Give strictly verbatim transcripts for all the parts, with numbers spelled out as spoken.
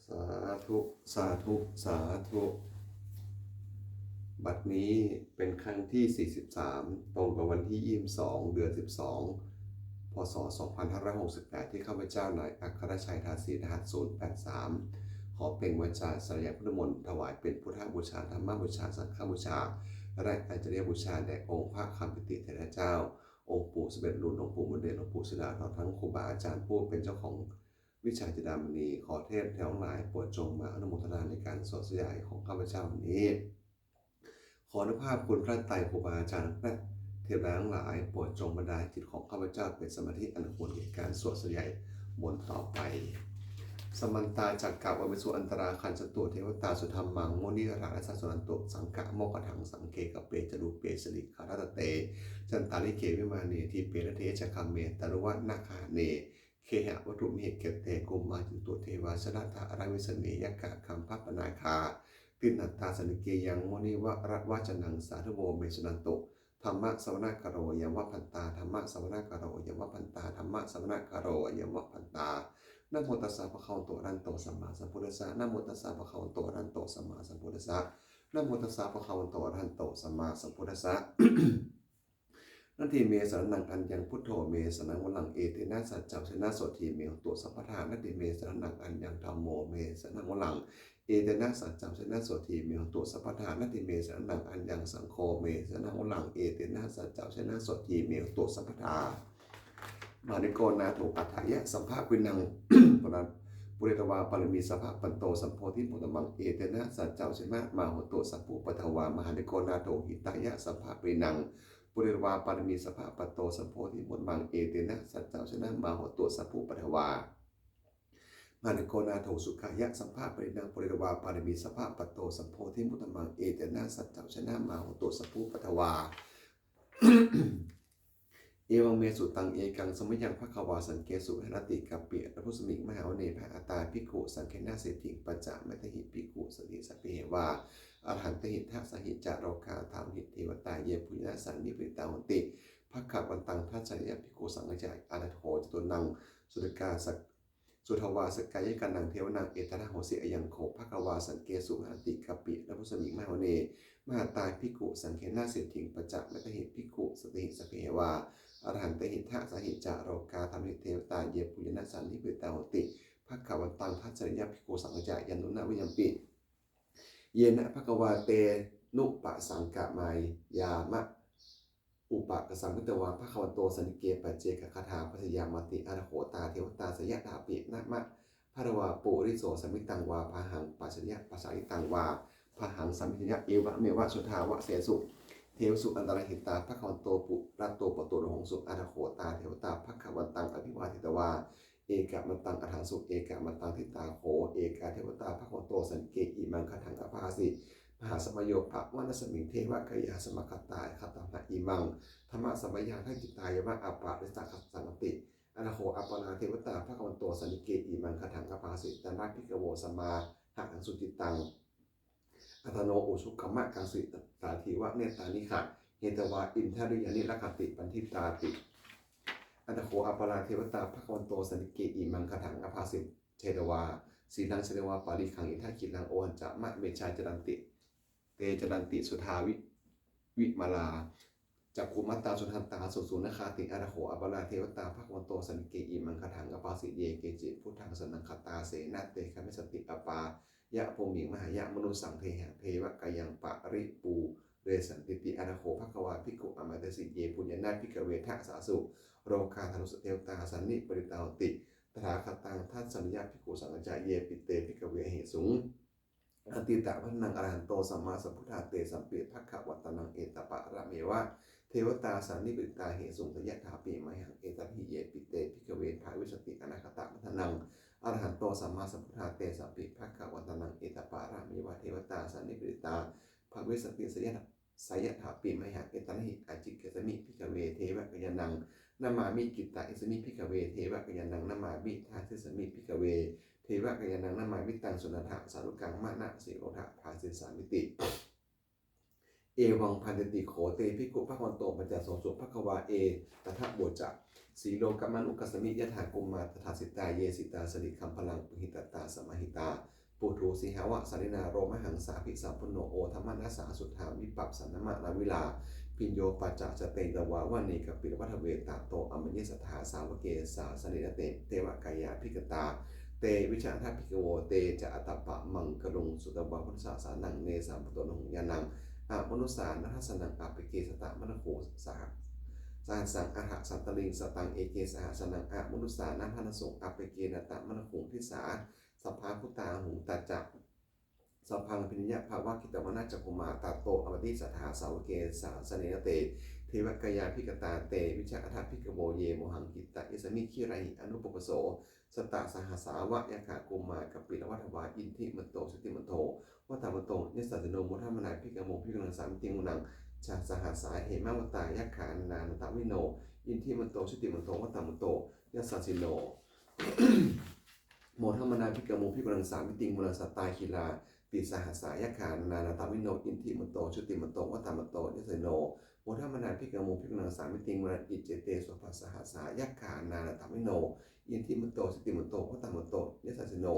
สาธุ สาธุ สาธุ บัดนี้เป็นครั้งที่ สี่สิบสาม ตรงกับวันที่ ยี่สิบสอง เดือน สิบสอง พ.ศ. สองพันห้าร้อยหกสิบแปด ที่ข้าพเจ้านายอัครชัย ทาสี รหัส ศูนย์แปดสาม ขอเปล่งวาจาสาธยายพุทธมนต์ถวายเป็นพุทธบูชา ธรรมบูชา สังฆบูชา และอาจาริยบูชาแด่องค์พระคำปิติเถระเจ้า องค์ปู่สมเด็จหลวงปู่บุญเดช หลวงปู่ศิลา ตลอดทั้งครูบาอาจารย์ผู้เป็นเจ้าของวิชาจินดามณี ขอเทพทั้งหลายโปรดจงมาอนุโมทนาในการสวดสาธยายของข้าพเจ้าวันนี้ ขออนุภาพคุณพระไตรครูบาอาจารย์และเทวดาทั้งหลายโปรดจงบันดาลจิตของข้าพเจ้าเป็นสมาธิอันควรแก่การสวดสาธยายมนต์ต่อไป Samantā cakkavāḷesu atrāgacchantu devatā, saddhammaṃ munirājassa suṇantu saggamokkhadaṃ. Sagge kāme ca rūpe girisikharataṭe cantalikkhe vimāne, dīpe raṭṭhe ca gāme taruvanagahane gehavatthumhi khette, bhummā cāyantu devā jalathalavisame yakkhagandhabbanāgā, tiṭṭhantā santike yaṃ munivaravacanaṃ sādhavo me suṇantu. Dhammassavanakālo ayam bhadantā, dhammassavanakālo ayam bhadantā, dhammassavanakālo ayam bhadantā. Namo tassa bhagavato arahato sammāsambuddhassa. Namo tassa bhagavato arahato sammāsambuddhassa. Namo tassa bhagavato arahato sammāsambuddhassa. Natthi me saraṇaṃ aññaṃ, buddho me saraṇaṃ varaṃ, etena saccavajjena sotthi me hotu sabbadā. Natthi me saraṇaṃ aññaṃ, dhammo me saraṇaṃ varaṃ, etena saccavajjena sotthi me hotu sabbadā. Natthi me saraṇaṃ aññaṃ, saṅgho me saraṇaṃ varaṃ, etena saccavajjena sotthi me hotu sabbadā. Mahākāruṇiko nātho atthāya sabbapāṇinaṃ, pūretvā pāramī sabbā patto sambodhimuttamaṃ, etena saccavajjena mā hontu sabbupaddavā. Mahākāruṇiko nātho hitāya sabbapāṇinaṃ, pūretvā pāramī sabbā patto sambodhimuttamaṃ, etena saccavajjena mā hontu sabbupaddavā. Mahākāruṇiko nātho sukhāya sabbapāṇinaṃ, pūretvā pāramī sabbā patto sambodhimuttamaṃ, etena saccavajjena mā hontu sabbupaddavā. Evaṃ me sutaṃ. Ekaṃ samayaṃ bhagavā sakkesu viharati kapilavatthusmiṃ mahāvane mahatā bhikkhusaṅghena saddhiṃ pañcamattehi bhikkhusatehi sabbeheva arahantehi. Dasahi ca lokadhātūhi devatā yebhuyyena sannipatitā honti bhagavantaṃ dassanāya bhikkhusaṅghañca. Atha kho catunnaṃ suddhakā suddhāvāsakāyikānaṃ devānaṃ etadahosi: Ayaṃ kho bhagavā sakkesu viharati kapilavatthusmiṃ mahāvane mahatā bhikkhusaṅghena saddhiṃ pañcamattehi bhikkhusatehi sabbeheva arahantehi. Dasahi ca lokadhātūhi devatā yebhuyyena sannipatitā honti bhagavantaṃ dassanāya bhikkhusaṅghañca. Yannūna vīriyampi yena bhagavā tenupasaṅkameyyāma, upasaṅkamitvā bhagavato santike paccekagāthā bhāseyyāmāti. Atha kho tā devatā seyyathāpi nāma balavā puriso sammiñjitaṃ vā bāhaṃ pasāreyya, pasāritaṃ vā bāhaṃ sammiñjeyya, evameva suddhāvāsesu devesu antarahitā bhagavato purato pāturahaṃsu. Atha kho tā devatā bhagavantaṃ abhivādetvā ekamantaṃ aṭṭhaṃsu. Ekamantaṃ ṭhitā kho ekā devatā bhagavato santike imaṃ gāthaṃ abhāsi: Mahāsamayo pavanasmiṃ, devakāyā samāgatā; āgatamha imaṃ dhammasamayaṃ, dakkhitāyeva aparājitasaṅghanti. Atha kho aparā devatā bhagavato santike imaṃ gāthaṃ abhāsi: Tatra bhikkhavo samādahaṃsu, cittaṃ attano ujukamakaṃsu; sārathīva nettāni gahetvā, indriyāni rakkhanti paṇḍitāti. Atha kho aparā devatā bhagavato santike imaṃ gāthaṃ abhāsi: Chetvā khīlaṃ chetvā palighaṃ, indakhīlaṃ ohaccamanejā; caranti te caranti suddhā vi- vimalā, cakkhumatā sudantā susunāgāti. Atha kho aparā devatā bhagavato santike imaṃ gāthaṃ abhāsi: Ye keci buddhaṃ saraṇaṃ gatāse, na te gamissanti apāyabhūmiṃ; pahāya mānusaṃ dehaṃ, devakāyaṃ paripūressantīti. Atha kho bhagavā bhikkhū āmantesi: Yebhuyyena bhikkhave dasasu lokadhātūsu devatā sannipatitā honti tathāgataṃ dassanāya bhikkhusaṅghañca. Yepi te bhikkhave ahesuṃ atītamaddhānaṃ arahanto sammāsambuddhā, tesampi bhagavantānaṃ etaparamāyeva devatā sannipatitā ahesuṃ, seyyathāpi mayhaṃ etarahi. Yepi te bhikkhave bhavissanti anāgatamaddhānaṃ arahanto sammāsambuddhā, tesampi bhagavantānaṃ etaparamāyeva devatā sannipatitā bhavissanti, seyyathā- seyyathāpi mayhaṃ etarahi. Ācikkhissāmi bhikkhave devakāyānaṃ namāmi, kittayissāmi bhikkhave devakāyānaṃ namāmi, desissāmi bhikkhave devakāyānaṃ namāmittaṃ, suṇātha sādhukaṃ manasikarotha bhāsissāmīti. Evaṃ bhanteti kho te bhikkhū bhagavato paccassosuṃ. Bhagavā etadavoca: Silokamanukassāmi yattha bhummā tadassitā, ye sitā girigabbharaṃ pahitattā samāhitā. Puthū sīhāva sallīnā lomahaṃsābhisambhuno, odātamanasā suddhā vippasannamanāvilā. Bhiyyo pañcasate ñatvā vane kāpilavatthave, tato āmantayi satthā sāvake sāsane rate. Devakāyā abhikkantā te vijānātha bhikkhavo, te ca ātappamakaruṃ sutvā buddhassa sāsanaṃ. Tesaṃ buddho āhuneyyo ñāṇaṃ amanussāna dassanaṃ, appeke satamaddakkhuṃ saha- sahassaṃ atha sattariṃ. Sataṃ eke sahassānaṃ amanussānamaddasuṃ, appekenantamaddakkhuṃ disā sabbā phuṭā ahuṃ. Tañca sabbaṃ abhiññāya vavakkhitvāna cakkhumā, tato āmantayi satthā sāvake sāsane rate. Devakāyā abhikkantā te vijānātha bhikkhavo, ye mohaṃ kittayissāmi girāhi anupubbaso. Sattasahassā va yakkhā bhummā kāpilavatthavā, iddhimanto jutimanto vaṇṇavanto yasassino, modamānā abhikkāmuṃ bhikkhūnaṃ samitiṃ vanaṃ. Chasahassā hemavatā yakkhā nānattavaṇṇino, iddhimanto jutimanto vaṇṇavanto yasassino, modamānā abhikkāmuṃ bhikkhūnaṃ samitiṃ vanaṃ. Sātāgirā tisahassā yakkhā nānattavaṇṇino, iddhimanto jutimanto vaṇṇavanto yasassino, modamānā abhikkāmuṃ bhikkhūnaṃ samitiṃ vanaṃ. Iccete soḷasasahassā yakkhā nānattavaṇṇino, iddhimanto jutimanto vaṇṇavanto yasassino,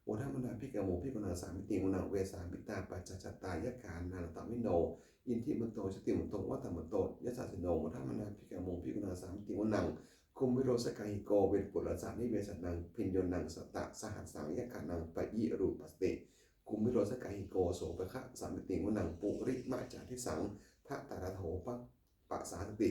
modamānā abhikkāmuṃ bhikkhūnaṃ samitiṃ vanaṃ. Vessāmittā pañcasatā yakkhā nānattavaṇṇino, iddhimanto jutimanto vaṇṇavanto yasassino, modamānā abhikkāmuṃ bhikkhūnaṃ samitiṃ vanaṃ. Kumbhīro sāvakāhiko vepullassa nivesanaṃ, bhiyyo naṃ satasahassaṃ yakkhānaṃ payirupāsati. Kumbhīro sāvakāhiko sopāga samitiṃ vanaṃ. Purimañca disaṃ dhataraṭṭho pa- pasāsati,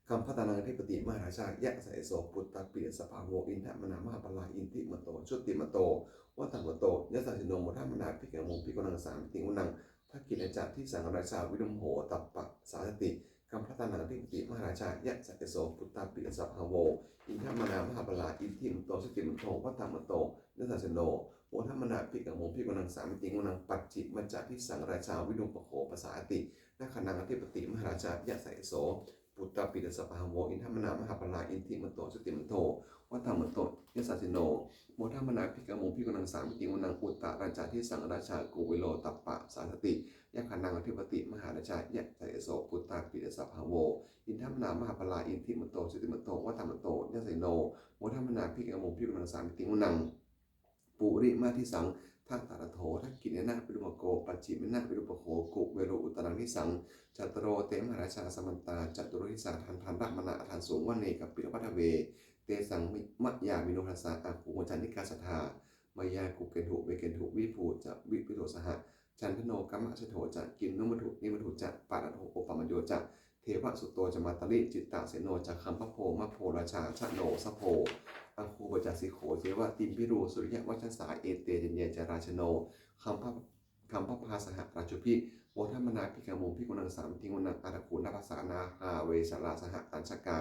gandhabbānaṃ adhipati mahārājā yasassi so. Puttāpi tassa bahavo indanāmā mahabbalā, iddhimanto jutimanto vaṇṇavanto yasassino, modamānā abhikkāmuṃ bhikkhūnaṃ samitiṃ vanaṃ. Dakkhiṇañca disaṃ rājā virūḷho tappasāsati, gandhabbānaṃ adhipati mahārājā yasassi so. Puttāpi tassa bahavo indanāmā mahabbalā, iddhimanto jutimanto vaṇṇavanto yasassino, modamānā abhikkāmuṃ bhikkhūnaṃ samitiṃ vanaṃ. Pacchimañca disaṃ rājā virūpakkho pasāsati, nagānaṃ adhipati mahārājā yasassi so. Puttāpi tassa bahavo indanāmā mahabbalā, iddhimanto jutimanto vaṇṇavanto yasassino, modamānā abhikkāmuṃ bhikkhūnaṃ samitiṃ vanaṃ. Uttarañca disaṃ rājā kuvero tappasāsati, yakkhānaṃ adhipati mahārājā yasassi so. Puttāpi tassa bahavo indanāmā mahabbalā, iddhimanto jutimanto vaṇṇavanto yasassino, modamānā abhikkāmuṃ bhikkhūnaṃ samitiṃ vanaṃ. Purimaṃ disaṃ dhataraṭṭho, dakkhiṇena virūpakkho, pacchimena virūpakkho, kuvero uttaraṃ disaṃ. Cattāro te mahārājā samantā caturo disā, daddallamānā aṭṭhaṃsu vane kāpilavatthave. Tesaṃ mayāvino dāsā āgū vañcanikā saṭhā, māyā kuṭeṇḍu veṭeṇḍu viṭū ca viṭuṭo saha, candano kāmaseṭṭho ca kinnughaṇḍu nighaṇḍu ca, panādo opamañño ca devasūto ca mātali, cittaseno ca gandhabbo naḷo rājā janosabho, āgū pañcasikho ceva timbarū suriyavaccasā, ete caññe ca rājāno gandhabbā saha rājubhi, modamānā abhikkāmuṃ bhikkhūnaṃ samitiṃ vanaṃ. Athāgū nābhasā nāgā vesālā sahatacchakā,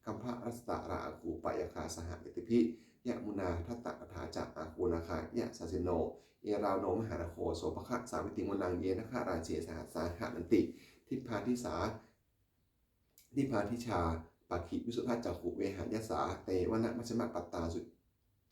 kambalassatarā āgū pāyāgā saha ñātibhi, yāmunā dhataraṭṭhā ca āgū nāgā yasassino, erāvaṇo mahānāgo sopāga samitiṃ vanaṃ. Ye nāgarāje sahasā haranti dibbā dijā, dibbā dijā pakkhi visuddhacakkhū vehāyasā, te vanamajjhapattā su-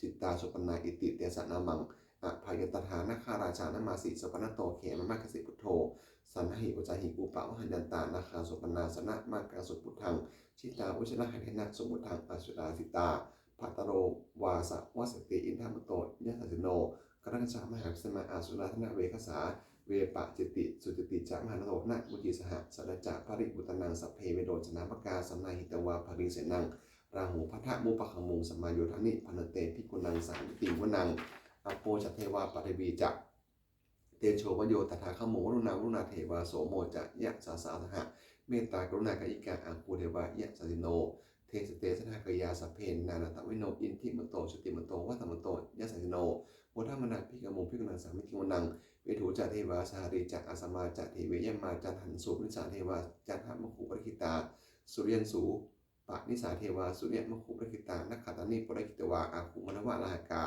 cittā supaṇṇā iti tesa nāmaṃ. Abhayantadā nāgarājānamāsi, supaṇṇato khemamakāsi buddho, saṇhāhi vācāhi upavhayantā nāgā supaṇṇā saraṇamakaṃsu buddhaṃ. Jitavajrasāyena samuddaṃ asurā sitā, bhātaro vāsavassete iddhimanto yasassino, kālakañjā mahābhismā asurā dānaveghasā, vepacitti sucitti ca pahārādo namucī saha, satañca baliputtānaṃ sabbe verocanāmakā, sannayhitvā baliṃ senaṃ rāhubhaddamupāgamuṃ, samayodāni bhaddante bhikkhūnaṃ samitiṃ vanaṃ. Āpo ca devā paṭhavī ca tejo vāyo tadāgamuṃ, varuṇā vāruṇā devā somo ca yasasā saha, mettākaruṇākāyikā āgū devā yasassino, dasete dasadhā kāyā sabbe nānattavaṇṇino, iddhimanto jutimanto vaṇṇavanto yasassino, modamānā abhikkāmuṃ bhikkhūnaṃ samitiṃ vanaṃ. Veṇḍū ca devā sahalī ca asamā ca devā yamā, candassūpanisā devā candamāgū purakkhitā, suriyassū- panisā devā suriyamāgū purakkhitā, nakkhattāni purakkhitvā āgū mandavalāhakā,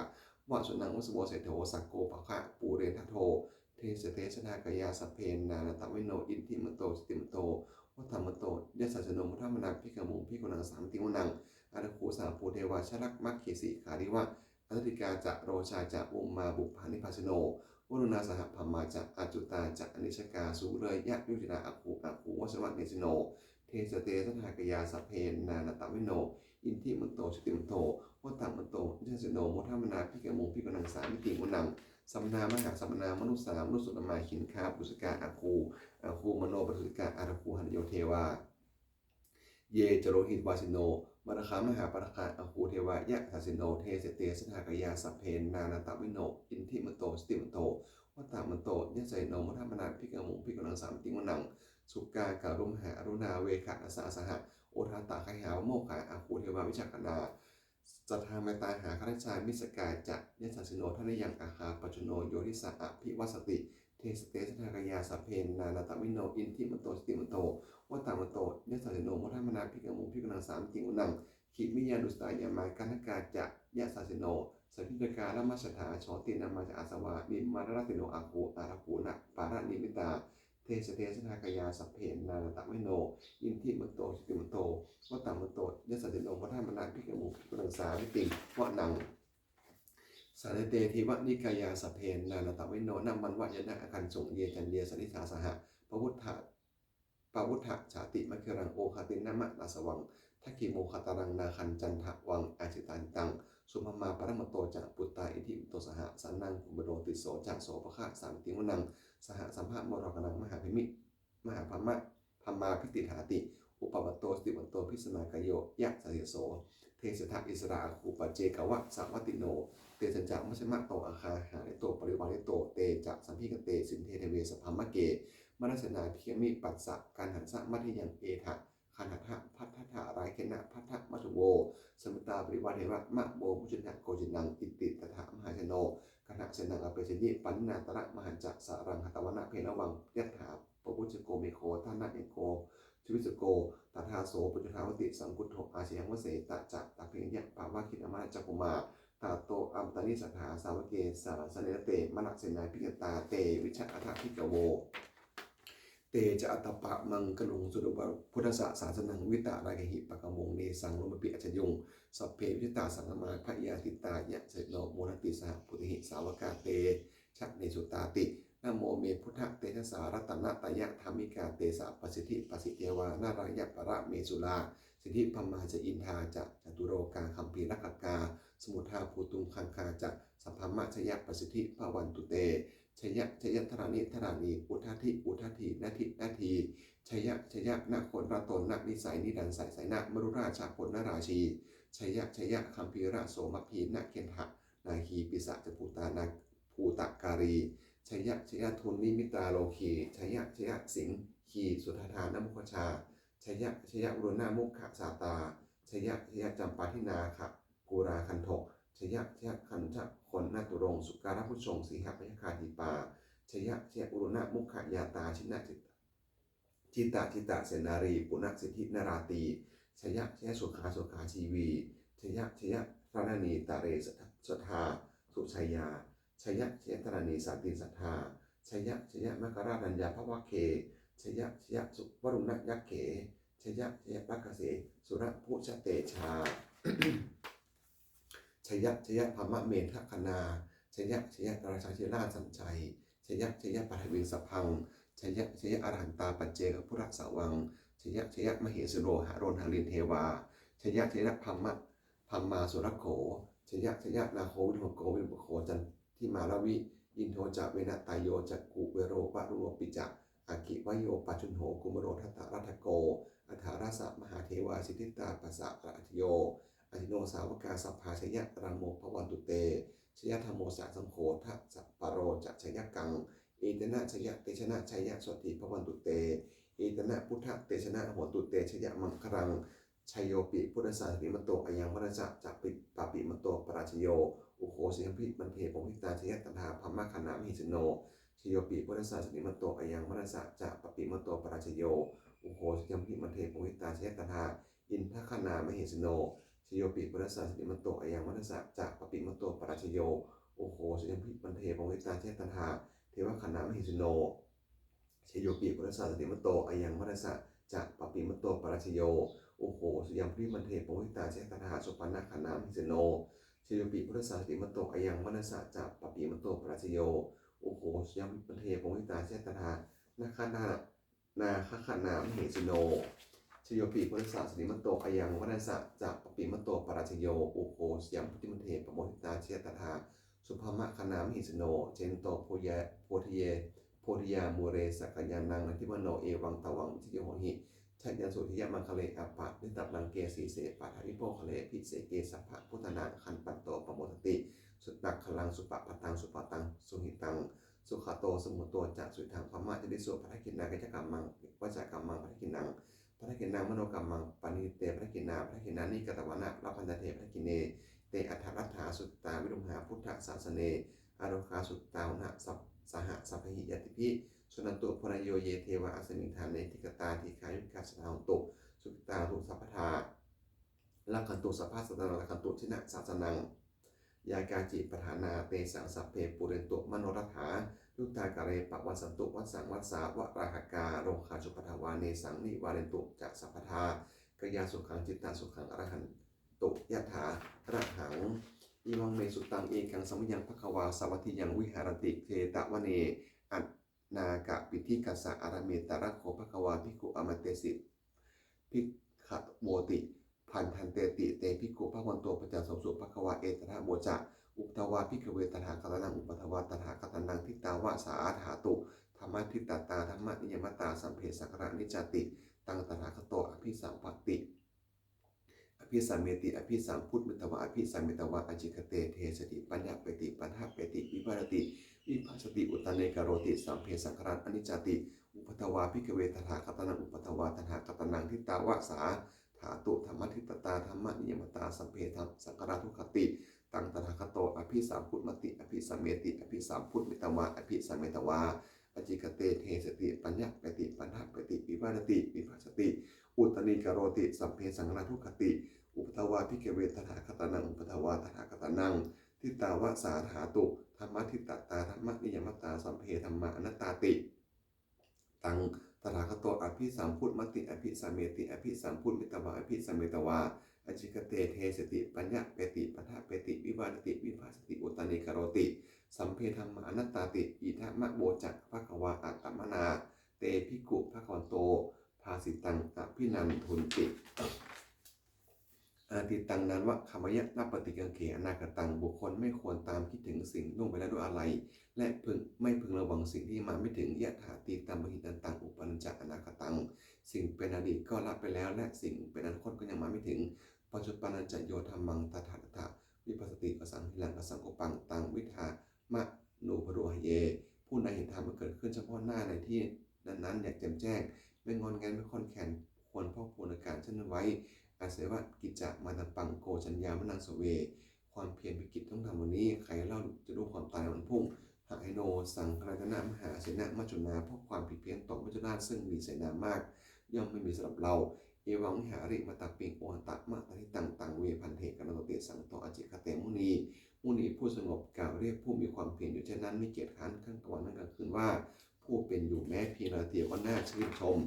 vasūnaṃ vāsavo seṭṭho sakkopāga purendado, dasete dasadhā kāyā sabbe nānattavaṇṇino, iddhimanto jutimanto vaṇṇavanto yasassino, modamānā abhikkāmuṃ bhikkhūnaṃ samitiṃ vanaṃ. Athāgū sahabhū devā jalamaggisikhāriva, ariṭṭhakā ca rojā ca ummāpupphanibhāsino, varuṇā saha brahmā ca accutā ca anejakā sūleyyarucirā āgū āgū vāsavanesino. Te ca te saddhākāyā sabbe nānattavaṇṇino iddhimanto jutimanto vaṇṇavanto yasassino modamānā abhikkāmuṃ bhikkhūnaṃ samitiṃ vanaṃ. Samānā mahāsamānā mānusā mānusuttamā khiḍḍāpadūsikā āgū āgū manopadūsikā athāgū harayo devā ye ca lohitavāsino pāragā mahāpāragā āgū devā yasassino. Te ca te saddhākāyā sabbe nānattavaṇṇino iddhimanto jutimanto vaṇṇavanto yasassino modamānā abhikkāmuṃ bhikkhūnaṃ samitiṃ vanaṃ. Sukkā karumhā aruṇā veghanasā saha odātagayhā pāmokkhā āgū devā vicakkhaṇā sadāmattā hāragajā missakā ca yasassino thanayaṃ āgā pajjunno yo disā abhivassati. Te ca te saddhākāyā sabbe nānattavaṇṇino iddhimanto jutimanto vaṇṇavanto yasassino modamānā abhikkāmuṃ bhikkhūnaṃ samitiṃ vanaṃ. Khemiyā tusitā yāmā kaṭṭhakā ca yasassino samiddhakā samāgatatā jotināmā ca āsavā nimmānaratino āgū āgū paranimmitā. Te ca te saddhākāyā sabbe nānattavaṇṇino iddhimanto jutimanto vaṇṇavanto yasassino modamānā abhikkāmuṃ bhikkhūnaṃ samitiṃ vanaṃ. Saṭṭhete devanikāyā sabbe nānattavaṇṇino nāmanvayāna āgañchuṃ ye caññe sadisā saha pavutthā pavutthajātimakkhīlaṃ oghatiṇṇamanāsavaṃ dakkhemoghataraṃ nāgaṃ candaṃva asitātitaṃ. Subrahmā paramatto ca puttā iddhimato saha sanaṅkumāro tisso ca sopāga samitiṃ vanaṃ. Sahassaṃ brahmalokānaṃ mahābrahmi mahābrahma brahmābhitiṭṭhati upapanno jutimanto bhismākāyo yasassi so. Te sattā issarā āgū paccekavasavattino tesañca majjhato āgā hārito parivārito. Te ca sabbe te sinde deve sabrahmake mārasenā abhikkāmi passa kaṇhassa mandiyaṃ. Etha gaṇhatha bandhatha rāgena bandhamatthu vo samantā parivāretha mā vo muñcittha koci naṃ. Iti tattha mahāseno kaṇhasenaṃ apesayi pāṇinā talamāhacca saraṃ katvāna bheravaṃ. Yathā pāvussako megho thanayaṃ ko savijjuko tadā so paccudāvatti saṅkuddho asayaṃvase. Tañca abhiññāya pāvakī nāma cakkhumā tato āmantayi satthā sāvake sāsane rate mārasenā abhikkantā te vijānātha bhikkhavo. Te ca ātappamakaruṃ sutvā buddhassa sāsanaṃ vītarāgehi pakkāmuṃ nesaṃ lomampi iñjayuṃ. Sabbe vijitasaṅgāmā bhayātītā yasassino modanti saha bhūtehi sāvakā te janesutāti. Namo me buddhatejasā ratanattayadhammikā tejapasiddhi pasīdevā nārāyaparamesurā siddhibrahmā ca indā ca catulokā gambhīrakkhakā samuddā bhūtuṃ gaṅgā ca sabrahmajayapasiddhi bhavantu te. Jaya jaya dharaṇi dharaṇī udadhi udadhī nadi nadī. Jaya jaya nāgorātonanīsai nīnaṃsai sainamarūrājabalanarajī. Jaya jaya gambhīrasombhī nāgendanāgī pisācabhūtanagāgarbhakālī. Jaya jaya dunnimittarogī. Jaya jaya siṅgīsudādānamukhajā. Jaya jaya varuṇamukhasātrā. Jaya jaya campādināgakulaganthakaṃ. Jaya jaya gajagonnaturaṅga sukarabhujaṅga sīhabyagghadīpā. Jaya jaya varuṇamukhayātrā jinā jita jita jita senārī puna siddhi narātī. Jaya jaya sukhā sukhā jīvī. Jaya jaya dharaṇītale sadā sudā sujayā. Jaya jaya dharaṇī santin sadā. Jaya jaya makararaññā bhavagge. Jaya jaya varuṇayakkhe. Jaya jaya rakkhase surabhujatejā. Jaya jaya brahmamendagaṇā. Jaya jaya rājādhirāja sājjai. Jaya jaya paṭhaviṃ sabbaṃ. Jaya jaya arahantā paccekabuddhasāvaṃ. Jaya jaya mahesuro haro harindevā. Jaya jaya brahmā brahmā surakkho. Jaya jaya nāgo viruḷhako virūpakkho candimā ravi. Indo ca venateyyo ca kuvero varuṇopi ca aggi vāyo pajjunno kumāro dhataraṭṭhako aṭṭhārasa mahādevā siddhitāpasaāraddhayo. Ahi no sāvakā sabbā jaya rāmo bhavantu te. Jaya dhammo jaya saṅgho dasapālo ca jayakaṃ. Etena jaya tejena jaya sotthī bhavantu te. Etena buddhatejena hotu te jayamaṅgalaṃ. Jayopi buddhassa jutimanto ayaṃ mārassa ca papi- papimato parājayo. Ugghosayaṃ bhikkhū bhante pavutthajāyatā brahmagaṇā mahesino. Jayopi buddhassa jutimanto ayaṃ mārassa ca papimato parājayo. Ugghosayaṃ bhikkhū bhante pavutthajāyatā indagaṇā mahesino. Jayopi buddhassa jutimanto ayaṃ mārassa ca papimato parājayo. Ugghosayaṃ bhikkhū bhante pavutthajāyatā devagaṇā mahesino. Jayopi buddhassa jutimanto ayaṃ mārassa ca papimato parājayo. Ugghosayaṃ bhikkhū bhante pavutthajāyatā supaṇṇagaṇā mahesino. Jayopi buddhassa jutimanto ayaṃ mārassa ca papimato parājayo. ugghosayaṃ paṭimaṅghe pamoditā seyyathā nāgagaṇā nāgagaṇā mahesino. Jayopi buddhassa sirīmato ayaṃ vaṇṇasassa ca pāpimato parājayo, ugghosayaṃ paṭimaṅghe pamoditā seyyathā subrahmagaṇā mahesino. Jayanto bodhiyā bodhiyā mūle sakyānaṃ nandivaḍḍhano, evaṃ tvaṃ vijayo hohi jayassu jayamaṅgale. Aparājitapallaṅke sīse paṭhavipokkhare abhiseke sabbabuddhānaṃ aggappatto pamodati. Sunakkhattaṃ supabbataṃ sumarattam suhuṭṭhitaṃ, sukhaṇo sumuhutto ca suyiṭṭhaṃ brahmacārisu. Padakkhiṇaṃ kāyakammaṃ vācākammaṃ padakkhiṇaṃ, padakkhiṇaṃ manokammaṃ paṇidhī te padakkhiṇā. Padakkhiṇāni katvāna labhantatthe padakkhiṇe. Te atthaladdhā sukhitā viruḷhā buddhasāsane, arogā sukhitā hotha saha sabbehi ñātibhi. Suṇantu bhonto ye devā asmiṃ ṭhāne adhigatā, dīghāyukā sadā hontu, sukhitā hontu sabbadā. Rakkhantu sabbasattānaṃ, rakkhantu jinasāsanaṃ. Yā kāci patthanā tesaṃ, sabbe pūrentu manorathā. Yuttakāle pavassantu vassaṃ vassā valāhakā, rogā cupaddavā tesaṃ nivārentu ca sabbadā. Kāyasukhaṃ cittisukhaṃ arahantu yathārahaṃ. Evaṃ me sutaṃ. Ekaṃ samayaṃ bhagavā sāvatthiyaṃ viharati jetavane anāthapiṇḍikassa ārāme. Tatra kho bhagavā bhikkhū āmantesi bhikkhavoti. Bhadanteti te bhikkhū bhagavato paccassosuṃ. Bhagavā etadavoca. Uppādā vā bhikkhave tathāgatānaṃ uppādā vā tathāgatānaṃ, ṭhitā va sā dhātu dhammaṭṭhitatā dhammaniyāmatā, sabbe saṅkhārā aniccāti. Taṃ tathāgato abhisambujjhati abhisameti abhisambujjhitvā abhisametvā ācikkhate deseti paññapeti paṭṭhapeti vivarati vibhajati uttānīkaroti, sabbe saṅkhārā aniccāti. Uppādā vā bhikkhave tathāgatānaṃ uppādā vā tathāgatānaṃ, ṭhitā va sā dhātu dhammaṭṭhitatā dhammaniyāmatā, sabbe saṅkhārā dukkhāti. Taṃ tathāgato abhisambujjhati abhisameti abhisambujjhitvā abhisametvā ācikkhate deseti paññapeti paṭṭhapeti vivarati vibhajati uttānīkaroti, sabbe saṅkhārā dukkhāti. Uppādā vā bhikkhave tathāgatānaṃ uppādā vā tathāgatānaṃ, ṭhitā va sā dhātu dhammaṭṭhitatā dhammaniyāmatā, sabbe dhammā anattāti. Taṃ tathāgato abhisambujjhati abhisameti abhisambujjhitvā abhisametvā ācikkhate deseti paññapeti paṭṭhapeti vivarati vibhajati uttānīkaroti, sabbe dhammā anattāti. Idamavoca bhagavā. Attamanā te bhikkhū bhagavato bhāsitaṃ abhinandunti. Atītaṃ nānvāgameyya nappaṭikaṅkhe anāgataṃ. บุคคลไม่ควรตามคิดถึงสิ่งล่วงไปแล้วด้วยอาลัย และพึงไม่พึงระวังสิ่งที่ยังมาไม่ถึง yadatītaṃ pahīnantaṃ uppannāni ca anāgataṃ. สิ่งเป็นอดีตก็ละไปแล้ว และสิ่งเป็นอนาคตก็ยังมาไม่ถึง paccuppannā ca yo dhammaṃ tattha tattha vipassati asaṃhiraṃ asaṅkuppaṃ taṃ viddhā manubrūhaye. ผู้ใดเห็นธรรมอันเกิดขึ้นเฉพาะหน้าในที่นั้นๆอย่างแจ่มแจ้ง ไม่งอนแงนไม่คลอนแคลน ควรพอกพูนอาการเช่นนั้นไว้ Asevaṃ kiccamātappaṃ ko jaññā maraṇaṃ save. ความเพียรเป็นกิจต้องทำวันนี้ ใครเล่าจะรู้ความตายในวันพรุ่ง Hayino saṅgarāyatana mahāsenā maccunā. เพราะความผิดเพี้ยนต่อมัจจุราชซึ่งมีเสนามาก ย่อมไม่มีสำหรับเรา Evaṃ vihārimātāpiṃ ohaṃ āmantayi taṃ. Taṃ ve bhaddekarattoti santo ācikkhate muni. มุนีผู้สงบกล่าวเรียกผู้มีความเพียรอยู่เช่นนั้น ไม่เกียจคร้านทั้งกลางวันทั้งกลางคืนว่า ผู้เป็นอยู่แม้เพียงนาทีก็น่าชื่นชม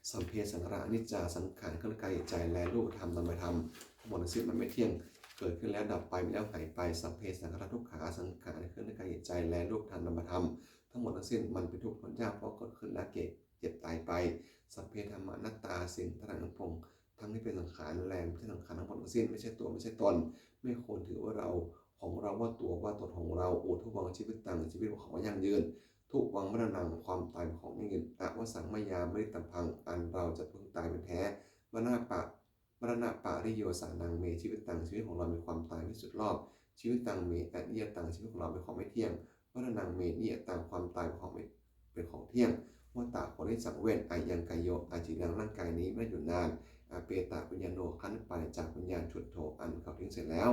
Sabbe saṅkhārā aniccā. สังขารเคลื่อนกายเหยียดใจและรูปธรรมนามธรรมทั้งหมดทั้งสิ้นมันไม่เที่ยง เกิดขึ้นแล้วดับไป มีแล้วหายไป Sabbe saṅkhārā dukkhā. สังขารเคลื่อนกายเหยียดใจและรูปธรรมนามธรรมทั้งหมดทั้งสิ้นมันเป็นทุกข์ทนยาก เพราะเกิดขึ้นแล้วแก่เจ็บตายไป Sabbe dhammā anattā. สิ่งทั้งหลายทั้งปวง ทั้งที่เป็นสังขารและไม่ใช่สังขารทั้งหมดทั้งสิ้น ไม่ใช่ตัวไม่ใช่ตน ไม่ควรถือว่าเรา ของเรา ว่าตัวว่าตนของเรา Uddhavaṃ jīvitaṃ. ชีวิตของเรายั่งยืน Dhuvaṃ maraṇaṃ. ความตายเป็นของยั่งยืน Avassaṃ mayā maritabbaṃ. อันเราจะพึงตายเป็นแท้ Maraṇapa maraṇapariyosānaṃ me jīvitaṃ. ชีวิตของเรามีความตายเป็นที่สุดรอบ Jīvitaṃ me aniyataṃ. ชีวิตของเราเป็นของไม่เที่ยง Maraṇaṃ me niyataṃ. ความตายเป็นของไม่เป็นของเที่ยง Vata bhonti saṅghe. Ayaṃ kāyo aciraṃ. ร่างกายนี้ไม่ได้อยู่นาน Apetaviññāṇo. ครั้นปราศจากวิญญาณ Chuḍḍho. อันเขาทิ้งเสียแล้ว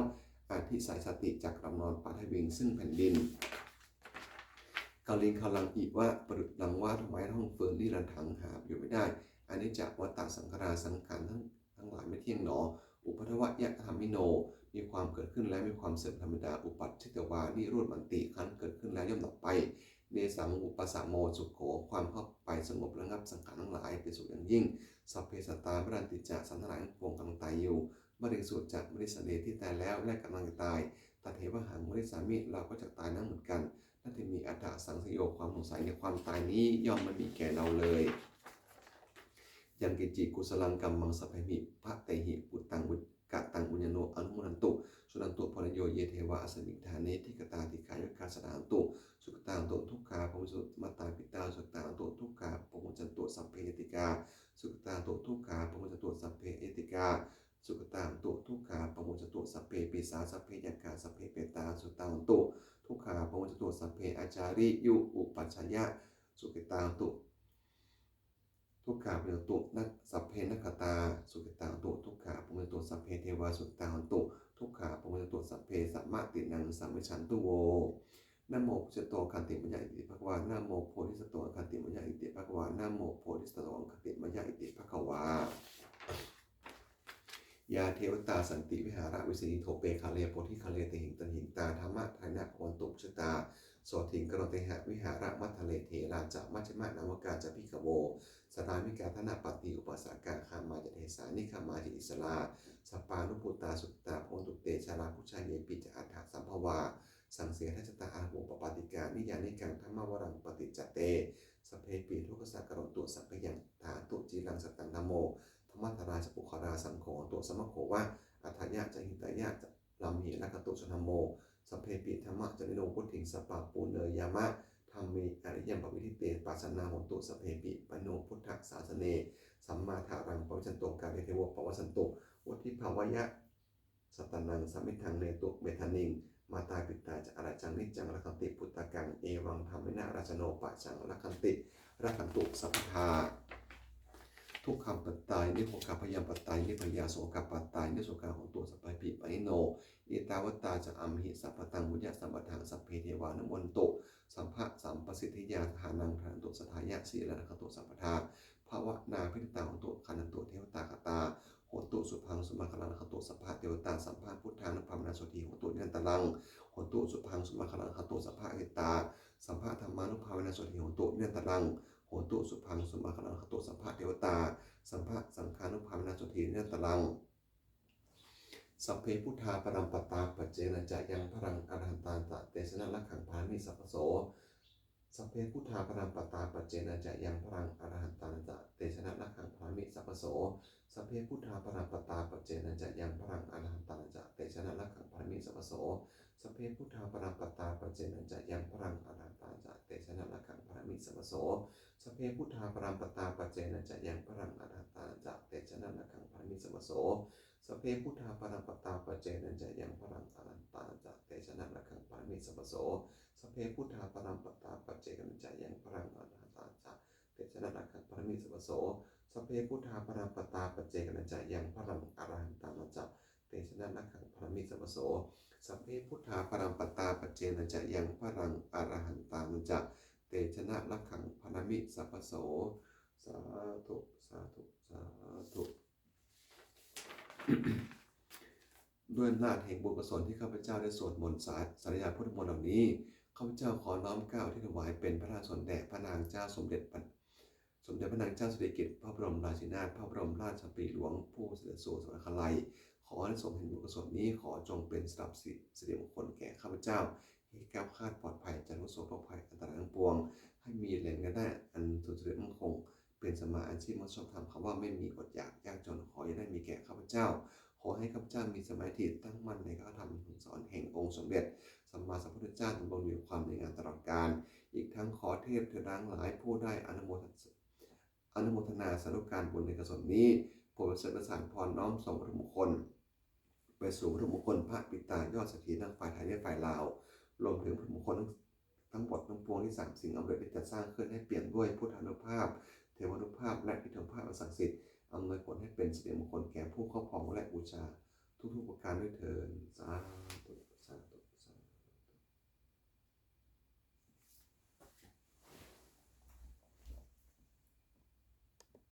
Adhisessati. จักหลับนอน Paṭhaviṃ. ซึ่งแผ่นดิน Kaliṅgaraṃ iva. ประดุจดังว่าท่อนไม้ท่อนฟืน Niratthaṃ. หาประโยชน์ไม่ได้ Aniccā vata saṅkhārā. สังขารทั้ง ทั้งหลายไม่เที่ยงหนอ Uppādavayadhammino. มีความเกิดขึ้นและมีความเสื่อมธรรมดา Uppajjitvā nirujjhanti. ครั้นเกิดขึ้นแล้วย่อมดับไป Tesaṃ vūpasamo sukho. ความเข้าไปสงบระงับสังขารทั้งหลายเป็นสุขอย่างยิ่ง Sabbe sattā maranti ca. สัตว์ทั้งหลายทั้งปวงกำลังตายอยู่ Mariṃsu ca marissare. ที่ตายแล้วและกำลังจะตาย Tathevāhaṃ marissāmi. เราก็จะตายนั้นเหมือนกัน natthi me ettha saṃsayo ความสงสัยในความตายนี้ย่อมไม่มีแก่เราเลย Yaṃ kiñci kusalaṃ kammaṃ sabbehi katehi kataṃ puññaṃ no anumodantu, suṇantu bhonto ye devā asmiṃ ṭhāne adhigatā dīghāyukā sadā hontu, sukhitā hontu dukkhā pamuñcantu. Mātā pitā sukhitā hontu dukkhā pamuñcantu, sabbe ñātikā sukhitā hontu dukkhā pamuñcantu, sabbe aññātikā sukhitā hontu dukkhā pamuñcantu, sabbe pisā sabbe yakkhā sabbe petā sukhitā hontu dukkhā pamuñcantu, sabbe ācariyupajjhāyā sukhitā hontu dukkhā pamuñcantu, na- sabbe nakkhattā sukhitā hontu dukkhā pamuñcantu, sabbe devā sukhitā hontu dukkhā pamuñcantu, sabbe sampattīnaṃ samijjhantu vo. Namo bodhisatto āgantimāya iti bhagavā. Namo bodhisatto āgantimāya iti bhagavā. Namo bodhisatto āgantimāya iti bhagavā. Yā devatā santi vihāravāsinī thūpe ghare bodhighare tahiṃ tahiṃ, tā dhammadānena bhavantu pūjitā sotthiṃ karontedha vihāramaṇḍale. Therā ca majjhānāgakā ca bhikkhavo sārāmikā dānapatī upāsakā, gāmā ca desā nigamā ca issarā sappāṇabhūtā sukhitā bhavantu te. Jalābujā yepi ca aṇḍasambhavā saṃsedajātā athavopapātikā, niyyānikaṃ dhammavaraṃ paṭicca te sabbepi dukkhassa karontu saṅkhayaṃ. Ṭhātu ciraṃ sataṃ dhammo dhammaddharā ca puggalā, saṅgho hotu samaggo va atthāya ca hitāya ca. Amhe rakkhatu saddhammo sabbepi dhammacārino, vuḍḍhiṃ sampāpuṇeyyāma dhamme ariyappavedite. Pasannā hontu sabbepi pāṇino buddhasāsane, sammā dhāraṃ pavecchanto kāle devo pavassatu, vuḍḍhibhāvāya sattānaṃ samiddhaṃ netu medaniṃ. Mātā pitā ca atrajaṃ niccaṃ rakkhanti puttakaṃ, evaṃ dhammena rājāno pajaṃ rakkhanti rakkhantu sabbadā. Dukkhappattāya nibbhayāsokapattāya nibbhayā sokapattāya nissokā hontu sabbepi pāṇino. Ettāvatā ca amhehi sambhataṃ puññasampadaṃ sabbe devānumodantu sabbasampattisiddhiyā. Āgañchuṃ paṇḍetu saddhāya sīladi rakkhantu sabbadā. Bhāvanābhiratā hontu gaṇhantu devatāgatā. Hontu sabbaṃ sumaṅgalaṃ rakkhantu sabbadevatā. Sabbabuddhānubhāvena sotthī hontu nirantaraṃ. Hontu sabbaṃ sumaṅgalaṃ rakkhantu sabbacittā. Sabbadhammānubhāvena sotthī hontu nirantaraṃ. Hontu sabbaṃ sumaṅgalaṃ rakkhantu sabbadevatā. Sabbasaṅghānubhāvena sotthī nirantaraṃ. Sabbe buddhā balappattā paccekānañca yaṃ balaṃ arahantānañca tejena rakkhaṃ bandhāmi sabbaso. Sabbe buddhā balappattā paccekānañca yaṃ balaṃ arahantānañca tejena rakkhaṃ bandhāmi sabbaso. Sabbe buddhā balappattā paccekānañca yaṃ balaṃ arahantānañca tejena rakkhaṃ bandhāmi sabbaso. Sabbe buddhā balappattā paccekānañca yaṃ balaṃ arahantānañca tejena rakkhaṃ bandhāmi sabbaso. Sabbe buddhā balappattā paccekānañca yaṃ balaṃ arahantānañca tejena rakkhaṃ bandhāmi sabbaso. Sabbe buddhā balappattā paccekānañca yaṃ balaṃ arahantānañca tejena rakkhaṃ bandhāmi sabbaso. Sabbe buddhā balappattā paccekānañca yaṃ balaṃ arahantānañca tejena rakkhaṃ bandhāmi sabbaso. Sabbe buddhā balappattā paccekānañca yaṃ balaṃ arahantānañca tejena rakkhaṃ bandhāmi sabbaso. Sabbe buddhā balappattā paccekānañca yaṃ balaṃ arahantānañca tejena rakkhaṃ bandhāmi sabbaso. Sādhu, sādhu, sādhu. ด้วยอำนาจแห่งบุญกุศลที่ข้าพเจ้าได้สวดมนต์สา- สาธยายพุทธมนต์เหล่านี้ ข้าพเจ้าขอน้อมเกล้าที่ถวายเป็นพระราชกุศลแด่พระนางเจ้าสมเด็จพระ สมเด็จพระนางเจ้าสิริกิติ์ พระบรมราชินีนาถ พระบรมราชชนนีพันปีหลวง ผู้เสด็จสู่สวรรคาลัย ขออานิสงส์แห่งบุญกุศลนี้ขอจงเป็นสำหรับสิ- สิริมงคลแก่ข้าพเจ้า ให้แคล้วคลาดปลอดภัยจากทุกข์โศกโรคภัยอันตรายทั้งปวง ให้มีแหล่งรายได้อันสุจริตมั่นคง เป็นสัมมาอาชีพ มั่งคั่งชอบธรรม คำว่าไม่มีอดอยากยากจน ขออย่าได้มีแก่ข้าพเจ้า ขอให้ข้าพเจ้ามีสมาธิตั้งมั่นในพระธรรมคำสอนแห่งองค์สมเด็จสัมมาสัมพุทธเจ้า ดำรงอยู่ความดีงามตลอดกาล อีกทั้งขอเทพเทวดาทั้งหลายผู้ได้อนุโมท- อนุโมทนาสาธุการบุญในกุศลนี้ โปรดเสด็จประสานพรน้อมส่งวัตถุมงคล ไปสู่วัตถุมงคลพระปิดตายอดเศรษฐีทั้งฝ่ายไทยและฝ่ายลาว รวมถึงวัตถุมงคลทั้งหมดทั้งปวงที่สามสิ่งอำเร็จได้จัดสร้างขึ้นให้เปี่ยมด้วยพุทธานุภาพ เทวานุภาพ และอิทธานุภาพอันศักดิ์สิทธิ์ อำนวยผลให้เป็นสิริมงคลแก่ผู้ครอบครองและบูชาทุกๆประการด้วยเทอญ สา